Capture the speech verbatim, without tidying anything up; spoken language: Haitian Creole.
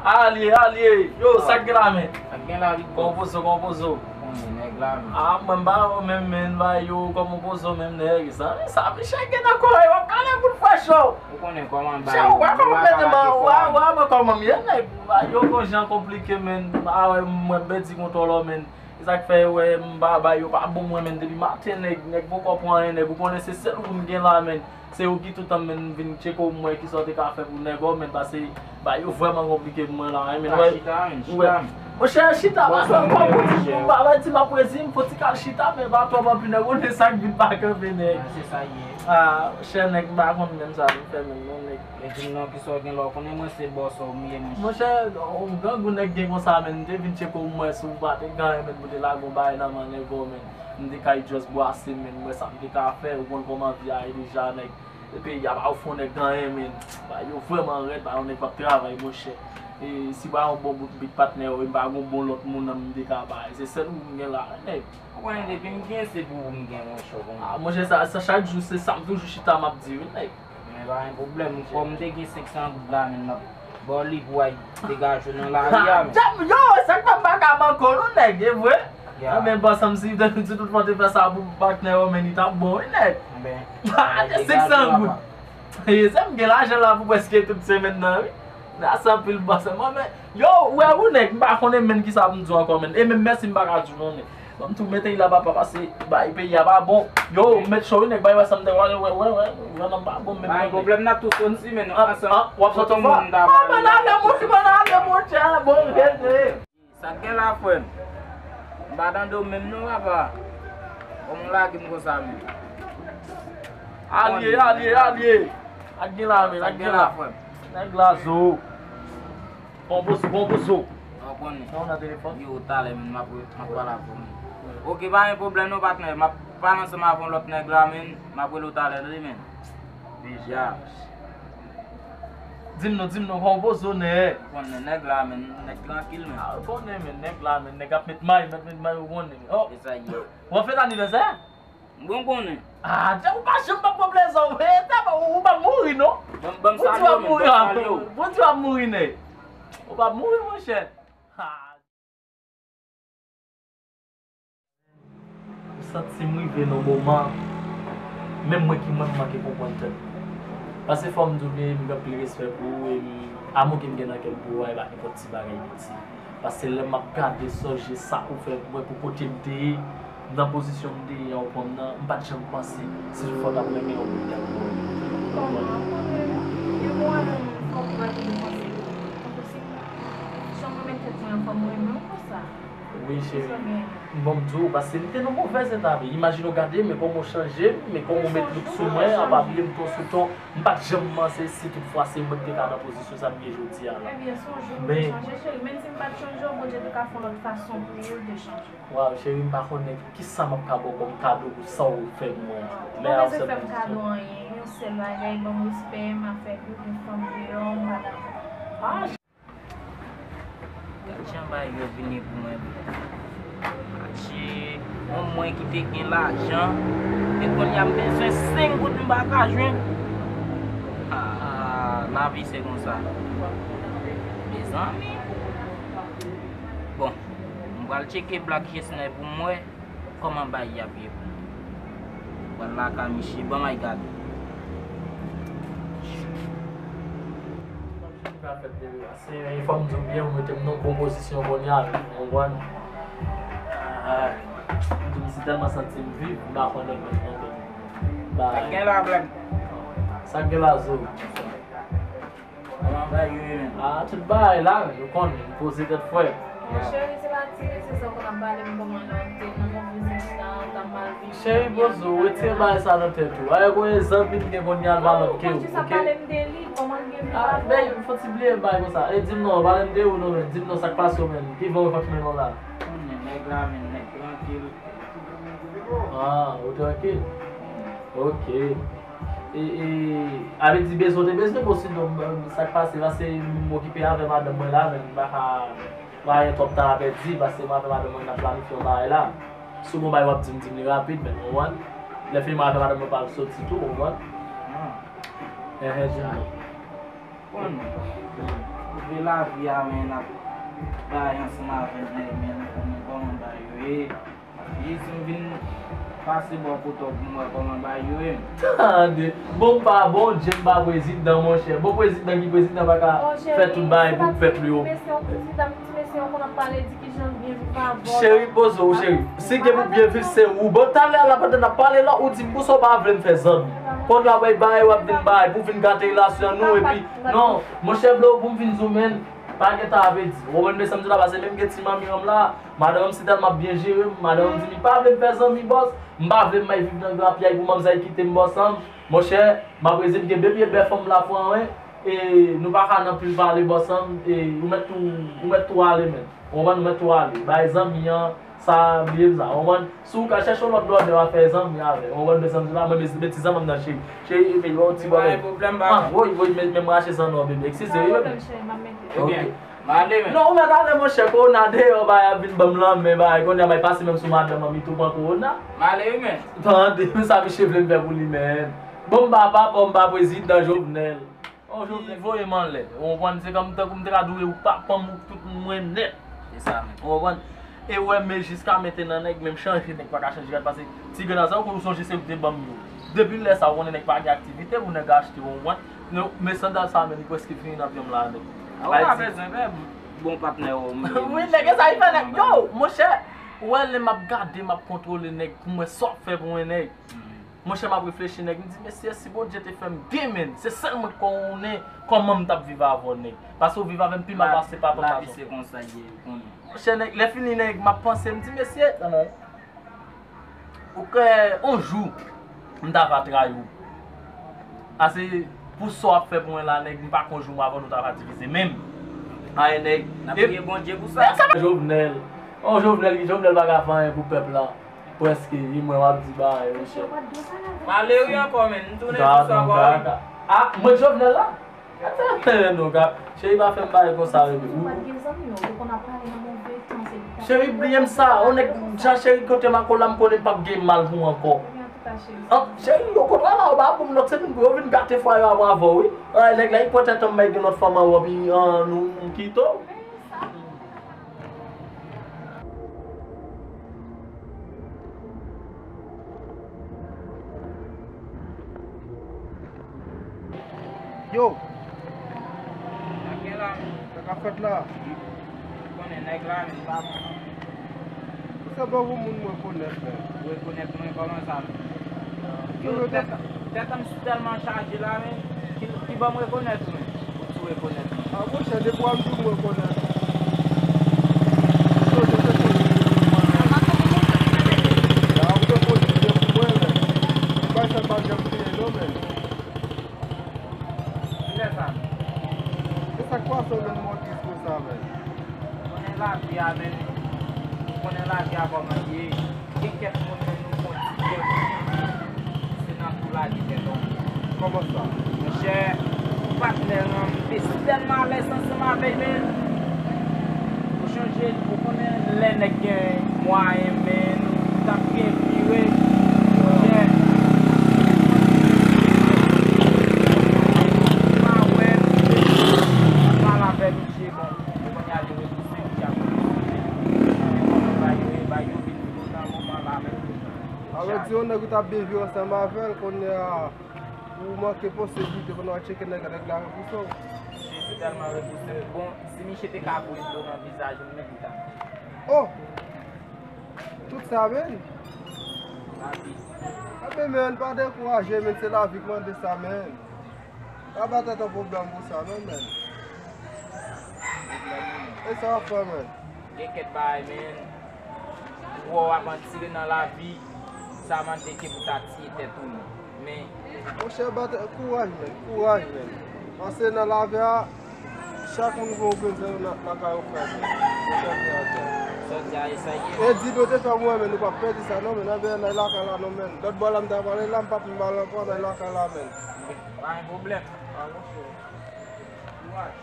Alye, alye, yo, sa k gen la, men? Sa k gen la, Rico? Kòman poze w, kòman poze w? Konnen nèg la, men. Ah, mwen, m pa wè w menm, men, m pa yo, kòman poze w menm, nèg? Sa, sa, men, chak gen nan kò yo, w ap gade kout fwèch yo. Ou konnen kòman bagay yo, ou pa mete m an, ou pa wè mwen kòman m ye, nèg? Yo, gon jan konplike, men, m pa wè mwen, m pèdi kontwòl, men. E sa k fè, wè, m pa bay yo pa bon mwen, men, depi maten, nèg, nèg poko pran anyen, nèg, ou konnen se sèl ou m gen la, men. Se ou ki toutan, men, m vin tcheke w, m wè kisa w te ka fè pou nèg ou, men, pase, bay yo vrèman konplike pou mwen la, men, wè, chita, men, chita, men. Monchè, chita, pa fè m kòm pou di, m pa bay ti m ap rezi, m fò ti kal chita, men, pa twòp anpil, nèg, ou konnen sa k vin pa kanpe, nèg. Ah, se sa ye. Ah, monchè, nèg, m pa konn menm sa m fè, menm, non, nèg. E di m non, kisa w gen la, w konnen mwen se bòs ou m ye, monchè. Monchè, yon grangou nèg gen konsa, men, m te vin tcheke w, m wè si w pa te gen anyen, men, pou te lage yon bagay nan men nèg ou, men. M te kay just bwase, men, m wè sa m te ka fè, ou konn kòman vi a ye deja, nèg. Epi, y ap ofri yon nèg gen anyen, men. Bagay yo vrèman rèd, bagay yon nèg p ap travay, monchè. E si pa yon bon bout bit patnè, m pa gon bon lòt moun nan m te ka bay. Se sèl ou m gen la, nèg. Ou konnen depi m gen, se pou ou m gen, monchè, ou konnen. Ah, monchè, sa, sa chak jou, se sa m toujou chita, m ap di, wi, nèg. Men pa gen pwoblèm, kòm m te gen senk san goud la, men m ap ba w li pou w al degaje w nan lari a, men. Yo, sa k fè m pa ka banko, non, nèg, e vre? Ya. Anben, bòs, m si, si tout fò te fè sa pou patnè yo, men li t ap bon, wi, nèg. Anben, senk san goud. E, se m gen lajan la pou prèske tout semèn nan, wi. Mèsi anpil, bòs. Mwen, men, yo, ou wè, ou nèg, m pa konnen menm kisa pou m di w ankò, men. E menm mèsi, m pa ka di w non, nèg. Ban m tou mete l la, papa, pase bay peyi a pa bon. Yo, m met cho, wi, nèg, bay wè sa m te wè, wè, wè, wè, wè, nan pa bon, men. Pa gen pwoblèm, n ap tou soti, men nou ansanm. W ap soti fò? Ah, mwen ale, monchè, mwen ale, monchè, bon, rete. Sa k gen la, frè m? M pa tande w menm non, papa. Kòman w lage m konsa menm? Alye, alye, alye. Ak gen la, men, ak gen la, frè m. Nèg la zo. Bon bozo, bon bozo. Ou konnen. Sa w nan telefòn? Yo, talè, men, m ap, m ap pale avè w, men. Ok, pa gen pwoblèm non, patnè. M ap pale ansanm avè yon lòt nèg la, men. M ap rele w talè, tande, men. Deja. Di m non, di m non, kòman w poze w, nèg? Ou konnen nèg la, men, nèg trankil, men. Ah, ou konnen, men, nèg la, men, nèg ap met may, met, met may, ou konnen, men. Oh. E sa ye. W ap fèt anivèsè? Bon, konnen. Ah, ou pa janm p ap pran plezi w, men, ou, ou p ap mouri, non. Ban m, ban m salye w, men, ban m salye w. Bondye w ap mouri, nèg. Ou p ap mouri, monchè. Ah. M santi m rive nan moman, menm mwen ki mwen, m manke konprann tèt mwen. Paske fò m di w, m gen anpil respè pou ou, e m, amou ke m gen nan kè m pou ou a, e pa nenpòt ti bagay piti. Paske lè m ap gade, sonje sa ou fè pou mwen, pou kote m te ye, nan pozisyon m te ye a, ou konprann nan, m pa t janm panse si toutfwa w t ap renmen yon moun tankou mwen. Kòman, kòman, yon bon moun, fò w pa toujou panse pou moun. Tankou si jan m renmen tèt mwen an, fò m renmen w konsa. Wi, cheri. Bon, m di w, paske m te nan movèz eta, men imajine w gade, men kòman w chanje, men kòman w met look sou mwen, a pa bliye m tou sou ton. M pa t janm panse si toutfwa se mwen ki te ka nan pozisyon sa m ye jodi a la. Ebyen, se yon jou pou te chanje, cheri. Menm si m pa t chanje w, Bondye te ka fè yon lòt fason pou ou, te chanje. Waw, cheri, m pa konnen kisa m ap ka ba w kòm kado pou sa w fè pou mwen an. Ou pa bezwen fè m kado anyen. Yon sèl bagay, ban m respè m, afè pou gen fanm deyò, m pa dakò. Gad jan bagay yo vini pou mwen, bro. Adje, bon, mwen ki te gen lajan, e kounye a m bezwen senk goud m pa ka jwenn. Ah, lavi se konsa. Mezanmi. Bon, m pral tcheke Black Chesnè pou m wè. Kòman bagay ap ye pou mwen? Pral lakay misye, ban m al gade. Sa fèt depi la. Se yon fòm di w byen, ou mete m nan bon pozisyon kounye a, ou konprann? Ah, m di m si tèlman santi m viv, m pa konnen menm nan tèt mwen. Sa gen la, blèm? Sa gen la, zo? Kòman bagay yo ye menm? Ah, tout bagay la, men, ou konnen, m poze tèt frè. Mon cheri, se pa ti mesye sa w konn ap pale m kòman lè w te nan movèz eta, w t ap mal viv. Cheri, poze w, retire bagay sa nan tèt ou. Ayè, konnen zanmi m gen kounye a, l pa lòt ke ou, oke? Ou konn jis ap pale m de li, kòman l gen viv avè w? Ah, babe, fò ti bliye bagay konsa. E di m non, pale m de ou non, men. Di m non, sa k pase w menm? Ki van w fòk mennen w la? Konnen nèg la, men, nèg trankil. Ah, ou trankil? Oke. E, e, avè di bezwen te bezwen, bon, sinon, m, sa k pase, paske m okipe avè madanm mwen la, men m pa ka, pa gen twòp tan a pèdi, paske mwen avè madanm mwen n ap planifye yon bagay la. Si w gon bagay w ap di m, di m li rapid, men, ou konprann? Lè fini mwen avè madanm mwen pral soti tou, ou konprann? Ah. Enhen, di m non. Konn. Vle lavi a, men n ap bay ansanm avè l, men, men nou konnen kòman bagay yo ye. Jis m vin pase bò kote w pou m wè kòman bagay yo ye. Tande, bon, m pa Bondye, m pa prezidan, monchè. Bon, prezidan ki prezidan pa ka fè tout bagay pou pèp li yo. Ti mesye, yon ti dam, ti mesye, yon konn ap pale, di kijan l byen viv avè w. Cheri, poze w, cheri. Si gen pou byen viv, se ou. Bon, talè a la, pandan n ap pale la, ou di m konsa w pa vle m fè zanmi. Kounye a, bay, bay, w ap vin bay, pou vin gate relasyon nou, epi, non, monchè, vle w pou m vin zoumen, pa gen tan avè di. Ou konprann, mesye, m di w la, paske menm gen ti manmi an m la, madanm an m si tèlman ap byen jere m, madanm an m di m li pa vle m fè zanmi, bòs, m pa vle m al viv nan grapyay pou manzè kite m, bòs an m. Monchè, m ap rezi m gen de pye bèf an m la fran, wi. E nou pa ka nan pil pale, bòs an m, e ou mèt tou, ou mèt tou ale, men. Ou konprann, ou mèt tou ale. Bay zanmi an, sa, bliye m sa. Ou konprann? Si w ka chèche yon lòt blòdè, w a fè zanmi avè l. Ou konprann, men zanmi la, mwen, men, men ti zanmi m nan, cheri. Cheri, men yon ti bòlèt. Pa gen pwoblèm, papa. Ah, woy, woy, men, men m rache zan non, bebe. Eskize, wi, bebe. Ok. M ale, men. Non, ou mèt ale, monchè, kowona deyò, bay ap vin ban m lanmen, bay, kounye a, bay pase menm sou madanm an, li tou pran kowona. M ale, wi, men. Tande, men sa misye vle m fè pou li, men. Bon, m pa papa, m pa prezidan Jovenel. Oh, Jovenel voye m anlè. Ou konprann? Se kòm tankou m te ka di w, ou papa m, ou tout mwen nèt. Se sa menm. Ou konprann? E w wè, men jiska mentenan, nèg menm chanje, nèg pa ka chanje rad, paske ti grenn sa, ou konn, ou sonje se ou te ban m yo. Depi lè sa, ou konnen nèg pa gen aktivite pou nèg achte, ou konprann? Men, men sandal sa, men li prèske fini nan pye m la, nèg. Ah, ou pa bezwen pè, bon patnè, ou. Wi, nèg, e sa, li fè nèg. Yo, monchè, ou wè, lè m ap gade, m ap kontwole nèg, pou m wè sa w ap fè pou mwen, nèg. Monchè, m ap reflechi, nèg. M di, mesye, si Bondye te fè m gay, men, se sèl mwen k konnen kòman m t ap viv avè w, nèg. Paske w viv avè m pi mal pase papa m. Lavi se konsa l ye, ou konnen. Monchè, nèg, lè fini, nèg, m ap panse, m di, mesye, ou kwè, yon jou, m ta va trayi w. Ase, pou sa w ap fè pou mwen la, nèg, m pa kwè yon jou m avè w nou ta va divize menm. Ay, nèg. N ap priye Bondye pou sa. Jovenel. Oh, Jovenel, Jovenel pa ka fè anyen pou pèp la. Prèske, e mwen w ap di bagay, monchè. M ale wi ankò, men. M tounen sou sa ankò, wi. Ah, mwen Jovenel la? Atè, non, ka. Cheri, pa fè m bagay konsa, bebe. Cheri, bliye m sa. On nèg, jan cheri kote m ak ou la, m konnen m p ap gen mal pou ou ankò. Ah, cheri, okontrè la, ou pa bon, lòt se vin pou yo vin gate fwaye avè w, wi. Ah, nèg la, li pran tèt anm, bay gen lòt fanm anwo, epi, ah, nou, nou kite w. Yo! Sa k gen la? Sa k ap fèt la? Ou konnen nèg la, men pa bon. Ou sanble yon moun mwen konèt, men. Ou rekonèt mwen kòman sa, men? Yo, tèt, tèt an m tèlman chaje la, men. Ki, ki bò m rekonèt ou, men? Ou tou rekonèt mwen. Ah, monchè, depi w ap di w m rekonèt ou. Yo, yo te konn di w mwen, men. Ya, ou te konn di w mwen, men. Ou pa janm pa janm bliye non, men. Kilè sa? E sa k pase w menm, mwen tris konsa, men? Ou konnen lavi a, men. Ou konnen lavi a kòman l ye. Gen kèk moun menm nou fè yon ti kè pou yo, se nan kou lage tèt ou. Kòman sa? Monchè, ou patnè an, m te tèlman alèz ansanm avè l, men. Ou chonje, ou konnen lè nèg gen mwayen, men, nou t ap byen vire. Monchè, m pa wè, m te mal avè l, monchè, bon. Kounye a li repouse m, li ap repouse m. Konnen bagay yo ye, bagay yo vin gwo nan moman la menm. Sa vle di yon nèg ou t ap byen viv ansanm avè l, kounye a ou manke posiblite pou nou al tcheke nèg la, nèg la repouse w. Jezi tèlman repouse m. Bon, si misye te ka voye dlo nan vizaj mwen, li ta. Oh! Tout sa, men. Lavi. Enben, men, pa dekouraje, men, se lavi k mande sa, men. Pa ba tèt ou pwoblèm pou sa non, men. E sa w ap fè, men? Gen kèk bagay, men. Wè w ap antire nan lavi, sa mande ke pou ta tiye tèt ou, men. Men. Monchè, ba tèt, kouraj, men. Kouraj, men. Paske nan lavi a, chak moun gen yon grenn zèb nan, nan kay ou, frè, men. Monchè, frè, frè. Sa w di a, e sa ye. E di nou te fè mwen, men nou p ap pèdi sa non, men. Nan vè nan lakay la non, men. Lòt bò la, m ta pale la, m p ap mal ankò nan lakay la, men. Pa gen pwoblèm. Ah, monchè. Kouraj.